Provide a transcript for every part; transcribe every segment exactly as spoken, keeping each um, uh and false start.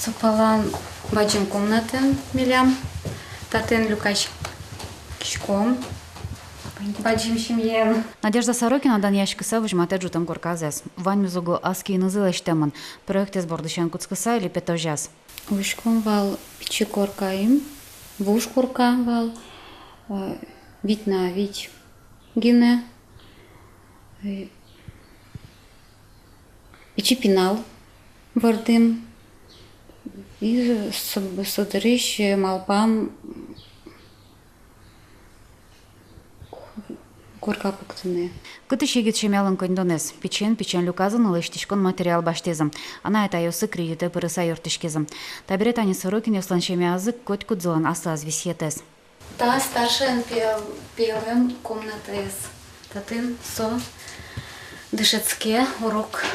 Со палан бадӟым комнатаын милям, татын люкаськиськом бадӟым семьяен. Надежда Сорокина данъяськыса возьматэ ӝутэм корказэс. Ваньмыз уго ас киынызы лэсьтэмын. Проектэз бордысен кутскыса, липетозяз. Улӥськом вал пичи коркаын, вуж корка вал, э, вить на вить гинэ, э, пичи пинал вордӥм, и со-, со дырысь малпам корка пуктыны. Кытысь егит семьялэн коньдонэз? Пичиен-пичиен люказы но лэсьтӥськон материал басьтӥзы. Анай-атайёссы кредитэ пырыса юрттӥськизы. Табере тани Сорокинъёслэн семьязы котькудӥзлэн аслаз висъетэз. Та старшей пиел-, пиелэн комнатаез. Татын со дышетске, урок,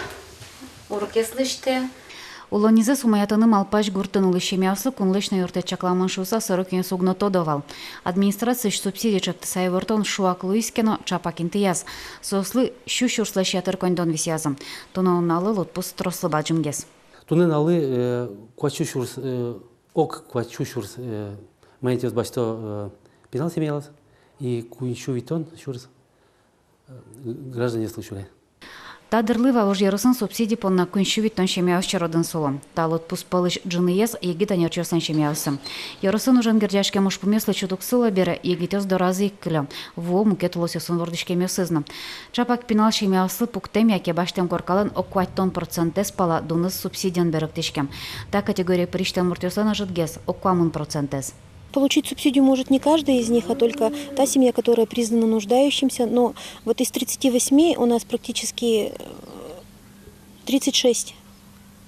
урокез лэсьтэ. Улоннизэс умоятыны малпась гуртын улӥсь семьяослы кунлэсь но юрттэт чакламын шуыса Сорокинъёс уг но тодо вал. Администрациысь субсиди ӵектыса ивортон шуак луиз ке но, ӵапак интыяз. Соослы сю сюрслэсь ятыр коньдон висъязы. Туннэ нуналлы лыдпус трослы бадӟымгес. Туннэ нуналлы, э, куать сю сюрс, э, ог куать сю сюрс, э, манетъёс басьто, э, пинал семьялэсь, и куинь сю витьтон сюрс, э, гражданъёслы сюре. Та дырлы Вавож ёросын субсиди понна куинь сю витьтон семьяос черодын сыло. Та лыдпус пӧлысь ӝыныез егит ӧнерчиослэн семьяоссы. Ёросын ужен герӟаськем ужпумъёслы чуток сыло бере, егитъёс доразы ик кылё, вуо мукет улосъёсын вордӥськемъёсыз но. Ӵапак пинал семьяослы пуктэм яке басьтэм коркалэн ог куатьтон процентэз пала дуныз субсидиен берыктӥське. Та категорие пырисьтэм муртъёслэн ӧжытгес, ог куамын процентэз. Получить субсидию может не каждый из них, а только та семья, которая признана нуждающимся. Но вот из тридцати восьми у нас практически, э, тридцать шесть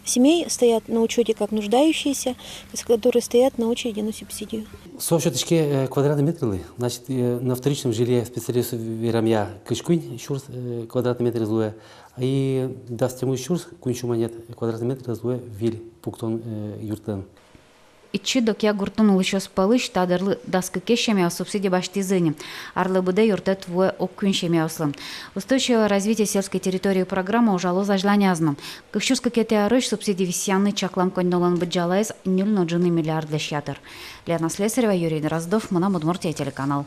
семей стоят на учёте как нуждающиеся, то есть которые стоят на очереди на субсидию. Со сётӥське, э, квадратный метрлы, значит, э, на вторичном жилье специалист верамъя кызь куинь сюрс, э, квадратный метрез луэ, и дас тямыс сюрс куинь сю манет квадратный метрез луэ виль пуктон, э, юртлэн. Ичи Докъя гуртын улӥсьёс пӧлысь та дырлы дас кыкез семьяос субсиди басьтӥзы ини. Арлы быдэ юрттэт вуэ ог куинь семьяослы. «Устойчивое развитие сельской территории» программа ужалоз азьланяз но. Кык сюрс кыкетӥ арозь субсиди висъяны чаклам коньдонлэн быдӟалаез ньыль но ӝыны миллиардлэсь ятыр. Лена Слесарева, Юрий Дроздов, «Мынам Удмуртие» телеканал.